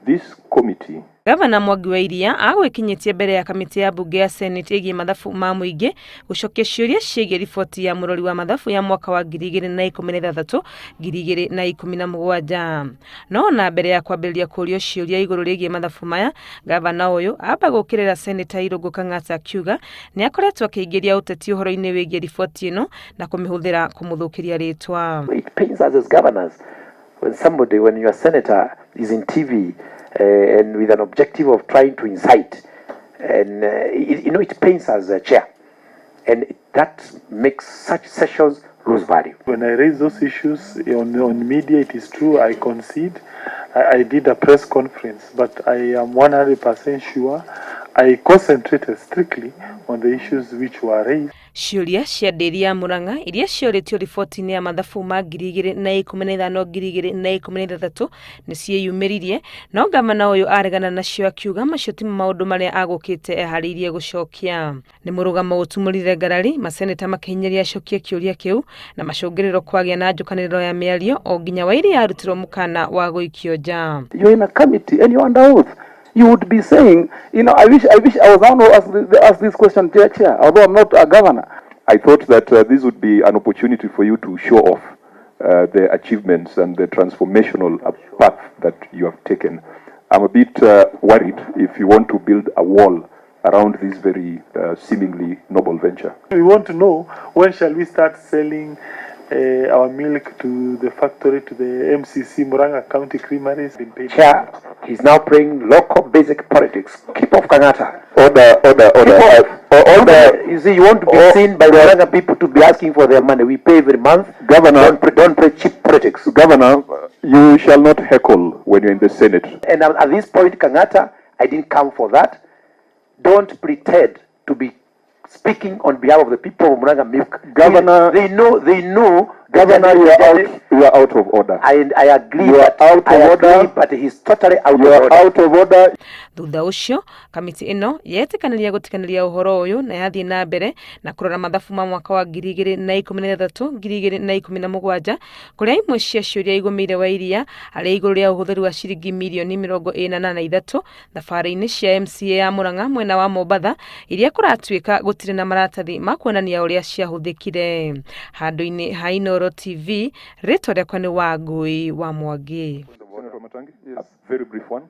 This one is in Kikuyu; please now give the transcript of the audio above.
This committee Gavana Mwangi wa Iria agwĩkinyĩtie mbere ya kamĩtĩ ya mbunge ya Senate ĩgiĩ mathabu ma mũingĩ gũcokia ciũria ciĩgiĩ riboti ya mũrori wa mathabu ya mwaka wa 2016 2017. No ona mbere ya kwambĩrĩria kũũrio ciũria igũrũ rĩgiĩ mathabu maya, gavana ũyũ amba gũũkĩrĩra Seneta Irũngũ Kang'ata akiuga nĩ akoretwo akĩingĩria ũteti ũhoro-inĩ wĩgiĩ riboti ĩno na kũmĩhũthĩra kũmũthũkĩria rĩtwa. It pains us as governors when somebody, when your senator is in TV and with an objective of trying to incite, and it pains us as a chair, and that makes such sessions lose value. When I raise those issues on media, it is true, I concede. I did a press conference, but I am 100% sure I concentrated strictly on the issues which were raised. Ciũria cia ndĩri ya Murang'a iria ciorĩtio riboti-inĩ ya mathabu ma 2015 2016 nĩ ciĩyumĩririe, no gavana ũyũ aregana nacio akiuga macio timo maũndũ marĩa agũkĩte eharĩirie gũcokia. Nĩ mũrũgamo ũtumũrire ngarari, maseneta makĩhinyĩrĩria acokie kĩũria kĩu na macũngĩrĩro kwagĩa na njũkanĩrĩro ya mĩario o nginya Wairia arutirwo mũkana wa gũikio nja. You're in a committee and you're under oath. You would be saying, I wish I was the one who asked this question, Chair, Chair, although I'm not a governor. I thought that this would be an opportunity for you to show off the achievements and the transformational path that you have taken. I'm a bit worried if you want to build a wall around this very seemingly noble venture. We want to know when shall we start selling our milk to the factory, to the MCC, Murang'a County Creameries. Been paid. Chair, he's now playing local basic politics. Keep off, Kang'ata. Order, order, order. Keep off. Order. You see, you want to be Oh, seen by the Murang'a people to be asking for their money. We pay every month. Governor. Don't play cheap politics. Governor, you shall not heckle when you're in the Senate. And at this point, Kang'ata, I didn't come for that. Don't pretend to be speaking on behalf of the people of Murang'a Milk. Governor- They know, they know. Governor, you are out. You are out of order. I agree. You are But out I of agree, order. But he's totally out You of are order. out of order. Thutha ũcio kamĩtĩ ĩno yetĩkanĩria gũtiganĩria ũhoro ũyũ na yathiĩ na mbere na kũrora mathabu ma mwaka wa 2016 2017, kũrĩa imwe cia ciũria igũmĩire Wairia harĩ igũrũ rĩa ũhũthĩri wa ciringi mirioni 43 thabarĩ-inĩ cia MCA ya Murang'a mwena wa Mombatha, iria kũratuĩka gũtirĩ na maratathi ma kuonania ũrĩa ciahũthĩkire. Handũ-inĩ ha Inooro TV, rĩtwa rĩakwa nĩ Wangũi wa Mwangi. Senator Matangi, a very brief one.